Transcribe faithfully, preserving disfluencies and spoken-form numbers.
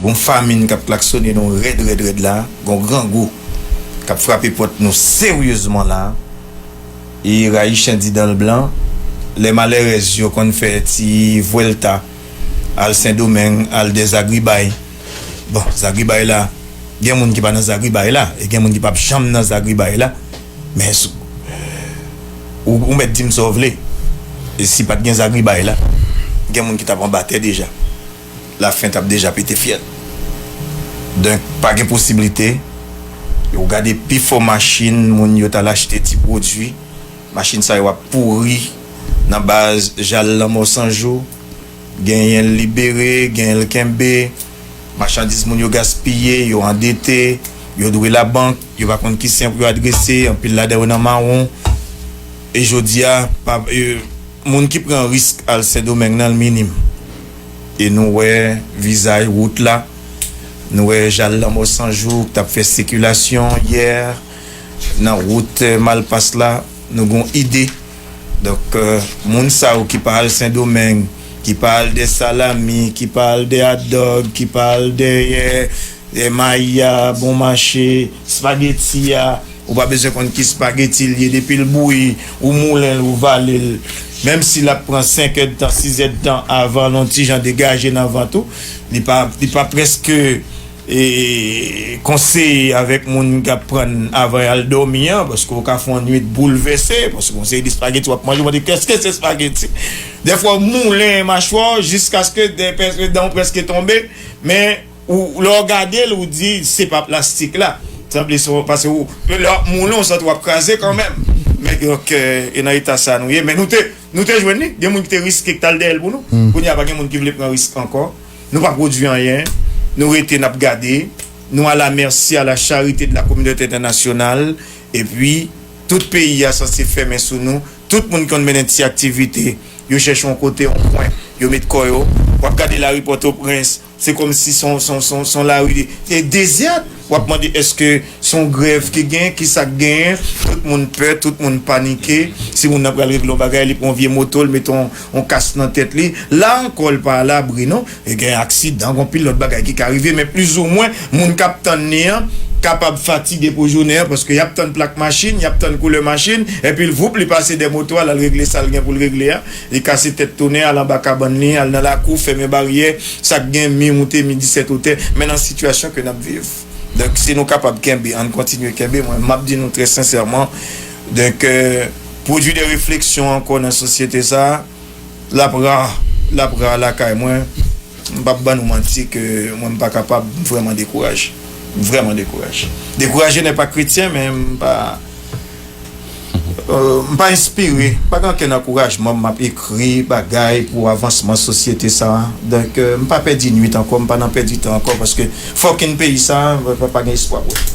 Gon famin k ap klaksonnen nou rèd, rèd, rèd la. Gon grangou k ap frape pòt nou seryezman la. E Rayichen di dan l blan, lè malerèz yo konn fè ti vwèlta, al Sendomeng, al dè Zagribay. Bon, Zagribay la, gen moun ki pa nan Zagribay la, e gen moun ki p ap janm nan Zagribay la. Men, ou, ou mèt di m sa w vle. E si pa t gen Zagribay la, gen moun ki t ap anba tè deja. Lafen t ap deja pete fyèl. Donk, pa gen posiblite. Ou gade pifò machin moun yo t al achte ti pwodui. Machin sa yo ap pouri nan baz Jal Lanmò San Jou. Genyen l libere, genyen l kenbe. Machandiz moun yo gaspiye, yo andete, yo dwe labank, yo pa konn ki sen pou yo adrese, anpil ladan yo nan mawon. E jodi a, pa, e, moun ki pran risk al Sendomeng nan, l minim. E nou wè vizaj wout la, nou wè Jal Lanmò San Jou k t ap fè sikilasyon yè nan wout, eh, Malpas la, nou gon ide. Donk, eh, moun sa yo ki pa al Sendomeng, ki pa al dè salami, ki pa al dè hot dog, ki pa al dè, eh, eh, mayi a, bon mache, espageti a, ou pa bezwen konn ki espageti l ye, depi l bouyi, ou moulen l, ou vale l. Menm si l ap pran senk èdtan, sis èdtan avan l yon ti jan degaje nan vant ou, li pa, li pa prèske, e, konseye avèk moun k ap pran l avan y al dòmi an, paske w ka fè yon nuit boulvèse, paske yon seri de espageti w ap manje, w mande, "Qu'est-ce que c'est spaghetti?" Dèfwa, w moulen machwa w jiskaske dan w prèske tonbe, men ou, lè w gade l, ou di, "Se pa plastik la." Sanble se, paske ou, lè w ap moulen, w santi w ap kraze kanmenm. Men, donk, e nan eta sa nou ye. Men nou te, nou te jwenn li. Gen moun ki te riske k t al dèyè l pou nou. Kounye a, pa gen moun ki vle pran risk ankò. Nou pa pwodui anyen. Nou rete, n ap gade. Nou à la merci, à la charité de la communauté internationale. Epi, tout peyi a sanse fèmen sou nou. Tout moun ki konn mennen ti aktivite, yo chèche yon kote, yon kwen, yo met kò yo. W ap gade lari Pòtoprens, se kòmsi se yon, se yon, se yon, se yon lari de, de dezè. W ap mande èske se yon grèv ki gen, kisa k genyen. Tout moun pè, tout moun panike. Si moun nan pral regle yon bagay, li pran yon vye moto, l mete yon, yon kas nan tèt li. La ankò, l pa alabri, non. E gen aksidan, gen anpil lòt bagay ki ka rive, men plizoumwen, moun k ap tann li an kapab fatige pou jounen an, paske y ap tann plak machin, y ap tann koulè machin, epi l voup, li pase dè moto a, l al regle sa l gen pou l regle a, li kase tèt tounen, al anba kabann li, al nan lakou, fèmen baryè, sa k gen mi moute, mi disèt wotè, men nan sitiyasyon ke n ap viv. Donk, si nou kapab kenbe, ann kontinye kenbe, mwen, m ap di nou trè sensèman, donk, euh, pwodui de refleksyon ankò nan sosyete sa a, l ap ra, l ap ra lakay mwen. M p ap ban nou manti ke mwen m pa kapab, m vrèman dekouraje. M vrèman dekouraje. Dekouraje n'est pas chrétien, men m pa, euh, m pa enspire. M pa gen okenn ankourajman, m ap ekri bagay pou avansman sosyete sa a. Donk, euh, m pa pèdi nuit ankò, m pa nan pèdi tan ankò, paske fucking peyi sa a, pa, pa gen espwa pou li.